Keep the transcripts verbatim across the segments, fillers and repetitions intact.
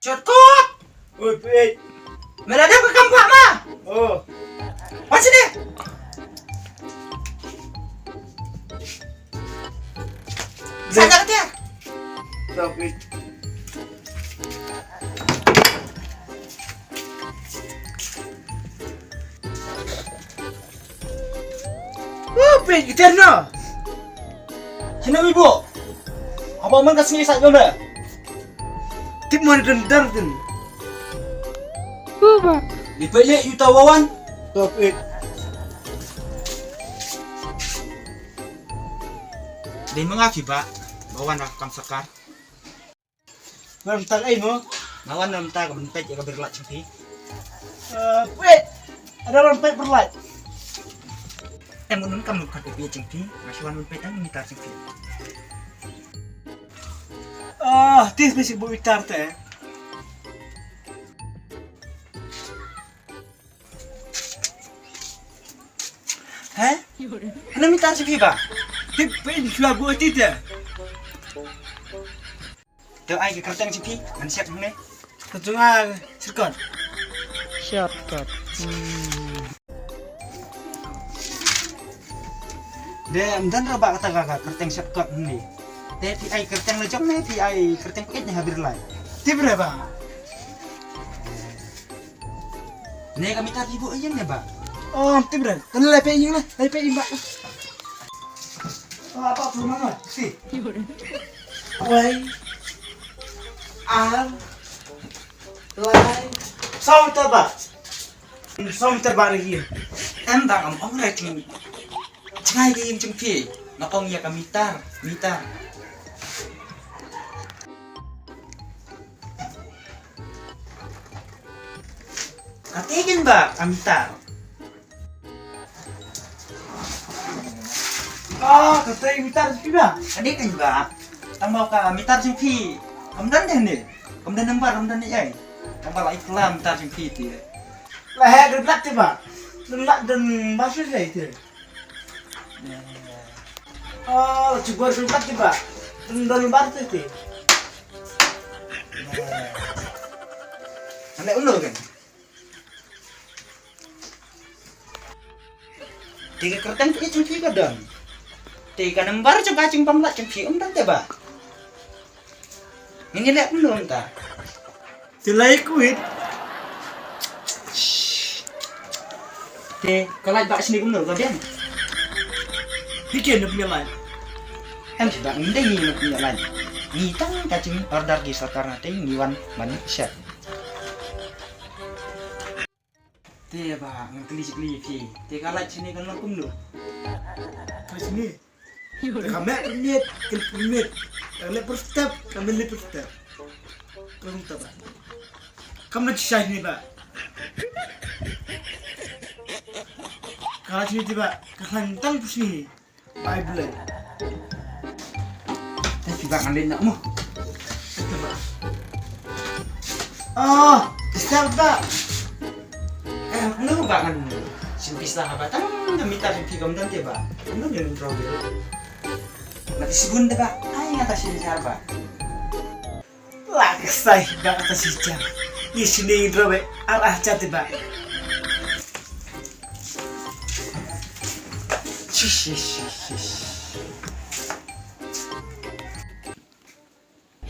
Kot kot. Oi, peit. Me la dep ka kam pha ma. Oh. Wan sini. Sa ja ka tiar. Tapi. Oh, peit ka tiar na. Sini ibu. Haba man ka sngi sa jom da. Tip man dun dar dun. Uba. Di pele yuta wawan. Top eight. Di menga ki ba wawan rak kam sakar. Ngam tang ai mo. Ngawan ngam ta ka ban peit ïa ka birlait jong phi. Eh, peit. Ada ban peit birlait. Em mun kam nuk kat peit jong phi. Nga shu wan ban peit ang mitar jong phi. Ah, tis bisi bu mitar te. He? Hana mitar jong phi ba? Tip peit shuwa bu ati te. To ai ka kyrteng jong phi, ngan siap hangne. Ka jong nga Shortcut. Shortcut. Hmm. De, ym don re ba kata ka, ka kyrteng Shortcut hangne. Te phi ai kyrteng la jong ne, phi ai kyrteng phi ne ha birlait. Tip re ba. Ne ka mitar ibu ïeng ne ba. Oh, tip re. Kan lai peit ïeng ne, lai peit ïeng ba. Oh, apa tu mama? Si. Lai. Ar. Lai. Saw mitar ba. Saw mitar ba lagi. Em ba ngam ong re jong. Jngai ka ïing jong phi. Nga ong ïa ka mitar, mitar. Kata ken ba ka mitar. Ah, kata mitar jong phi ba? Kata ken ba. Tang ba ka mitar jong phi. Kam don de ne. Kam don number, kam don ne ai. Tang ba la ipla mitar jong phi te. La he dun lak te ba. Dun lak dun ba shu te. Oh, la chubar dun lak te ba. Dun dun ba te te. Ane ulo kan. Te ka kyrteng ka jong phi ka don. Te ka number jong ka jingbam lad jong phi um don te ba. Ngin ïaleh kumno mynta. Te lai kwit. Te ka lait ba shini kumno ka biang. Phi ken nop ïalait. Em shi ba ngin dei ngi nop ïalait. Ngi tang ka jing order ki sorkar na te ngi wan man shet. Te ba ngan kylli shi kylli phi. Te ka lait shini kan long kumno? Ka shini. Te ka meh permit, kin permit. Ka meh per step, ka meh li per step. Ka long ta ba. Kam na shai ni ba. Ka lait shini te ba, ka khan tang per shini. Bye bye. Te phi ba ngan leit noh mo. Te ba. Ah, te sa ba. Eh, no ba ngan. Sim pisa ba tang da mitar phi kam dan te ba. No ne ro. Mati sibun te ba. Ai ngata sini sa ba. Lak sai ba kata si jam. Ni sini dro be arah jati ba. Shish, shish, shish, shish.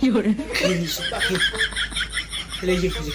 Ni supak ni. Kena je, je.